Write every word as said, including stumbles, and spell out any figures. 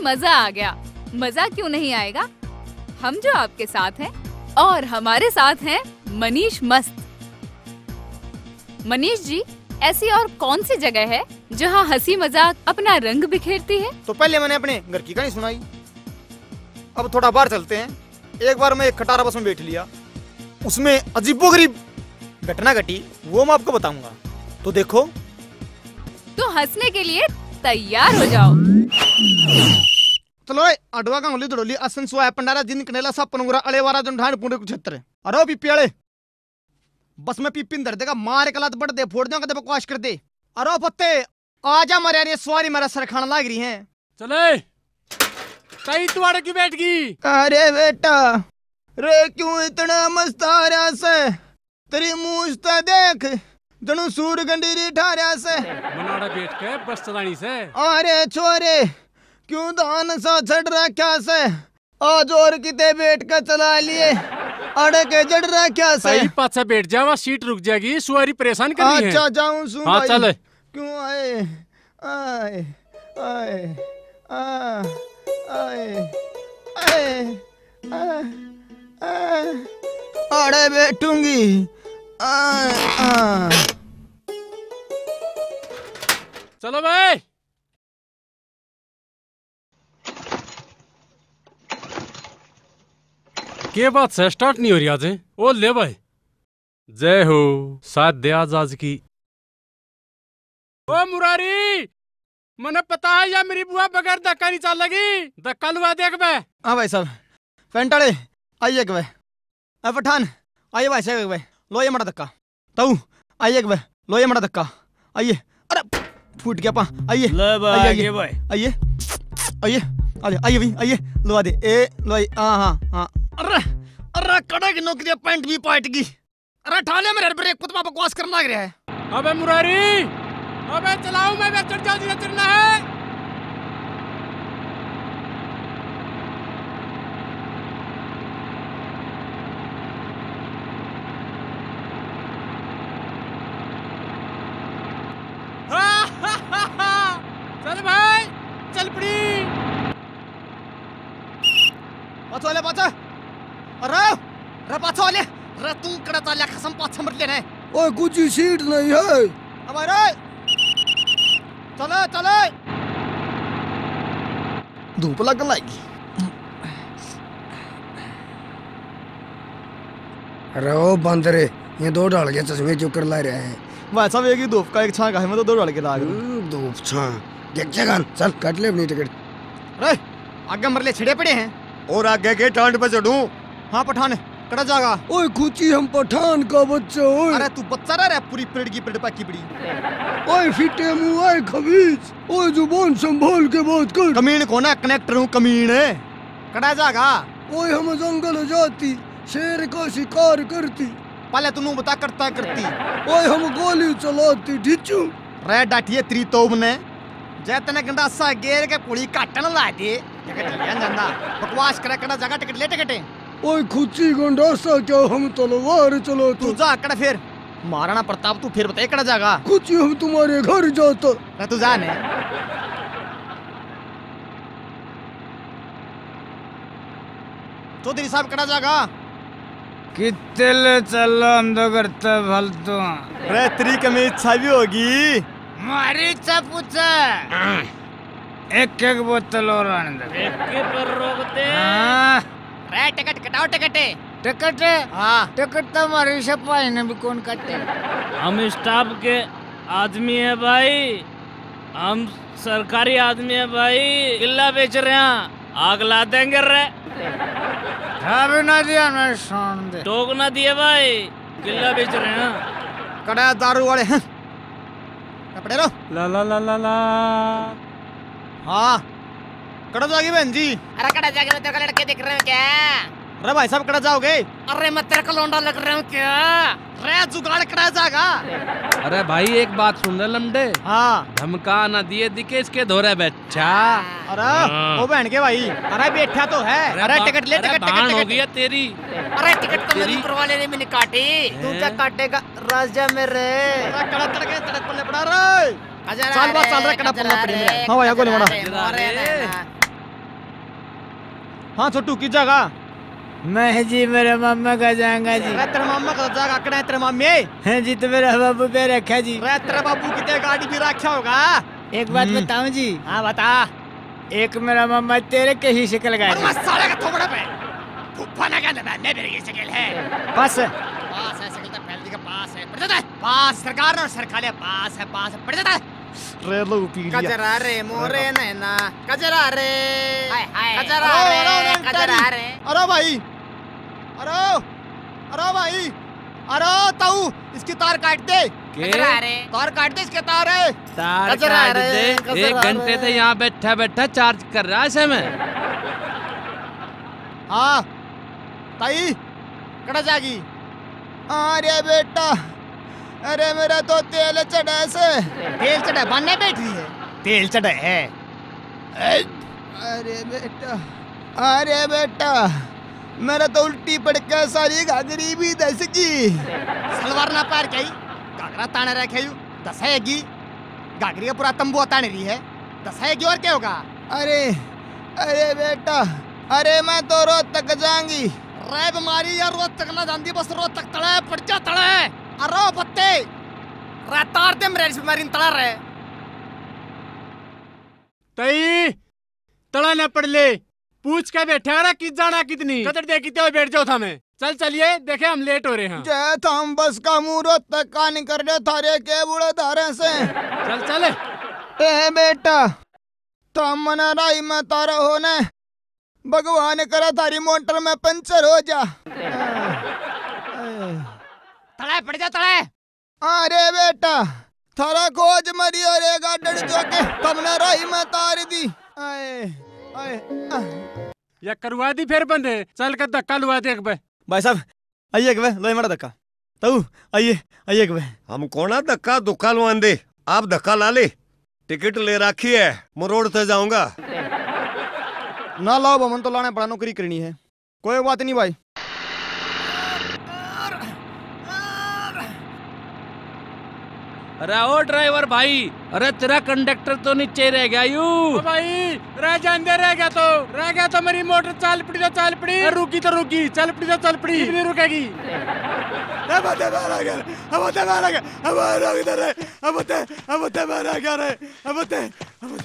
मजा आ गया। मजा क्यों नहीं आएगा? हम जो आपके साथ हैं। और हमारे साथ हैं मनीष मस्त। मनीष जी, ऐसी और कौन सी जगह है जहाँ हंसी मजाक अपना रंग बिखेरती है? तो पहले मैंने अपने घर की कहानी सुनाई, अब थोड़ा बाहर चलते हैं। एक बार मैं एक खटारा बस में बैठ लिया, उसमें अजीबोगरीब घटना घटी, वो मैं आपको बताऊंगा। तो देखो, तो हंसने के लिए तैयार हो जाओ। चलो ए, अडवा का होली दड़ोली, असन सुआ पंडारा, जिन कनेला सा पनगुरा, अले वारा जन ढांड पूंडे कुछत्र। अरे ओ पीपी वाले, बस में पीपी धर देगा, मार के लात बड़ दे, फोड़ दिया कदे बकवास कर दे। अरे ओ पत्ते, आ जा मारे, अरे सवारी मेरा सर खान लाग रही है। चले, कई तुआड़े क्यों बैठ गई? अरे बेटा, रे क्यों इतना मस्ता रहा से? तेरी मूछ तो देख, जणू सूर गंडीरी ठा रहा से। मनाड़ा बैठ के बस चलानी से। अरे छोरे, क्यों धान सा छड़ रखा से? आज और किते बैठ के चला लिए, अड़े के जड़ रखा से। भाई पाछे बैठ जावा, सीट रुक जाएगी, सवारी परेशान कर रही है। अच्छा जाऊं सू हाँ, भाई। चल। क्यों आए, आए, आए, आ, आए, आए, आ, आ, अड़े बैठूंगी। आ, आ। चलो भाई। के बात है, स्टार्ट नहीं हो रही आज? ओ ले भाई, जय हो, साथ दे आज, आज की। ओ मुरारी, मने पता है या मेरी बुआ बगैर धक्का नहीं चालेगी। धक्का लुआ दे एक बे। हाँ भाई साहब, पेंट वाले, आइए एक बे। ए पठान, आइए भाई साहब एक बे, लो ये मड़ा धक्का। ताऊ, आइए एक बे, लो ये मड़ा धक्का। आइए, अरे फूट गया पा। आइए, ले भाई, आइए, आइए, आइए भाई। आइए, आइए, आइए, आइए भाई, आइए, लुआ दे, ए, लुआ, हाँ, हाँ, हाँ। अरे, अरे, कड़े की नौकरी, पेंट भी पाट गई। अरे ठा ले मेरे ब्रेक, कुतमा बकवास करने लग रहा है। अबे मुरारी, अबे चलाओ, मैं बेचण जाऊं, जिधर चलना है। चल भाई, चल पड़ी। पाछो ले, पाछो। अरे, रे पाछो ले। रे तू कड़ा चाल्या, कसम पाछे मत लेने। ओए, कुछ ही सीट नहीं है। अब रे। चले, चले। धूप लगन लागी। अरे ओ बंदर, ये दो ढाल के चश्मे क्यों कर ला रहा है? भाई साहब, एक ही धूप का, एक छां का है, मैं तो दो ढाल के लाग रहा हूँ। हम्म, धूप छां। देख जगन, चल काट ले अपनी टिकट। अरे, आगे मरले छिड़े पड़े हैं। और आगे के टांड पे चढ़ूं? हाँ पठान, कड़ा जागा? ओए खुची, हम पठान का बच्चा, ओए। अरे तू बच्चा ना रे, पूरी पीरियड की पीरियड पाकी पड़ी। ओए फिटे मुंह, ओए खबीज, ओए जुबान संभाल के बात कर। कमीन को ना, कनेक्टर हूँ कमीन। कड़ा जागा? ओए हम जंगल जाती, शेर का शिकार करती। पहले तू नू बता करता करती। ओए हम गोली चलाती, ढिचू। रे डाटिए तेरी तोब ने, जै तने गंडासा गेर के पुली काटन ला दे, टिकट लिया जांदा। बकवास करे, कड़ा जागा, टिकट ले टिकट। ओए खुची गंडासा, क्या हम तलवार चलाते? तू जा कड़ा फिर। महाराणा प्रताप, तू फिर बता कड़ा जागा? खुची हम तुम्हारे घर जाता। रे तू जा ने। चौधरी साहब कड़ा जागा? कित्ते ले चलो, हम तो घर ते फालतू। रे तेरी कमी इच्छा भी होगी। मारी इच्छा पूछे। एक एक बोतल और आने दे। एक के पर रोक दे। हाँ। रे टिकट कटाओ, टिकट। टिकट? हाँ। टिकट तो हमारे सिपाही ने भी कौन काटे। हम स्टाफ के आदमी है भाई, हम सरकारी आदमी है भाई। किला बेच रहे हैं, आग ला देंगे रे। ठा भी ना दिया ना सोन दे। टोक ना दिए भाई, किला बेच रहे हैं। कड़ा दारू वाले हैं। कपड़े रो। ला ला ला ला ला। हाँ। कड़ा जाओगे बहन जी? अरे कड़ा जाके मैं तेरे को लड़के दिख रहे हैं क्या? अरे भाई साहब, कड़ा जाओगे? अरे मैं तेरे को लौंडा लग रहा हूँ क्या? रे जुगाड़ कड़ा जागा? अरे भाई, एक बात सुन ले लमडे। हाँ। धमका ना दिए दिखे इसके धोरे बैठा। अरे हाँ। ओ बहन के भाई, अरे बैठा तो है। अरे अरे बा-, टिकट ले, अरे टिकट, बहन टिकट, हो टिकट। गई है तेरी। अरे टिकट तो तेरी। मेरी ऊपर वाले ने भी नहीं काटी। हैं? तू क्या काटेगा राजा मेरे? अरे कड़ा तड़के तड़क पल्ले पड़ा रे। चाल बात चाल रहा, कड़ा पल्ला पड़ी मेरा। हाँ भाई, हाँ, गोली मारा। अरे, अरे, अरे, अरे। हाँ छोटू, की जागा? मैं जी मेरे मामा का जाऊंगा जी। अरे तेरे मामा का जागा, कड़े तेरे मामे? हैं जी, तो मेरा बाबू पे रखा जी। अरे तेरे बाबू की ते गाड़ी भी रखा होगा। एक बात हम्म। बताऊं जी? हाँ बता। एक मेरा मामा तेरे के ही शक्ल का और जी। मैं साले का थोबड़ा पे फूफा ना कहने मैं मेरी ये शक्ल है। बस। पास है, शक्ल तो फैल दी का पास है। पड़ जाता है। पास सरकार ने सर खा लिया, पास है, पास है, पड़ जाता है। रे लो पी लिया। कजरा रे मोरे नैना, कजरा रे, हाय, हाय। कजरा अरे, रे, अरे, अरे, कजरा अरे। रे। अरे भाई, अरे, अरे भाई, अरे ताऊ, इसकी तार काट दे। के? कजरा रे। तार काट दे इसके तार है। तार कजरा काट रे, दे। कजरा एक घंटे रे। से यहाँ बैठा बैठा चार्ज कर रहा है इसे मैं। हाँ, ताई, कड़ा जागी? अरे बेटा, अरे मेरा तो तेल चढ़ा से। तेल चढ़ा, बाने बैठ रही है। तेल चढ़ा है। अरे बेटा, अरे बेटा, मेरा तो उल्टी पड़ के सारी घाघरी भी धस गई। सलवार ना पार गई, घाघरा ताने रखे यू, धसेगी। घाघरी का पूरा तंबू तान रही है, धसेगी और क्या होगा? अरे, अरे बेटा, अरे मैं तो रोहतक जाऊंगी। रे बीमारी यार, रोहतक ना जांदी, बस रोहतक तले, पड़ जा तले। अरे बत्ते, रे तार दे मेरे इस बीमारी ने तला रे। तई, तला ना पड़ ले। पूछ के बैठा रहा कित जाना कितनी। कदर दे किते बैठ जाओ था मैं। चल चलिए, देखे हम लेट हो रहे हैं। जय थाम बस का मुहूर्त तक का नहीं कर रहे थारे के बुढ़े धारे से। चल चल। ए बेटा, थाम मना राही में तारा हो ने। भगवान करे थारी मोटर में पंचर हो जा। तले पड़ जा तले। अरे बेटा, थारा खोज मरी और एक आडड़ जो के तुमने राही में तार दी। आए, आए, आए। या करवा दी फिर बंद, चल के धक्का लुआ दे एक बे। भाई साहब, आइए एक बे, लो ये मारा धक्का। ताऊ, आइए, आइए एक बे। हम कोना धक्का धुक्का लुआंदे, आप धक्का ला ले। टिकट ले रखी है, मैं रोड से जाऊंगा। ना लाओ बा, मन तो लाना पड़ा, नौकरी करनी है। कोई बात नहीं भाई। अरे ओ ड्राइवर भाई, अरे तेरा कंडक्टर तो नीचे रह गया यू। ओ भाई, रह जांदे, रह गया तो, रह गया तो मेरी मोटर चाल पड़ी तो चाल पड़ी, अरे रुकी तो रुकी, चल पड़ी तो चल पड़ी, इब नहीं रुकेगी। अब ते मारा गया, अब ते मारा गया, अब रोक दे रे, अब ते, अब ते मारा गया रे, अब ते, अब ते।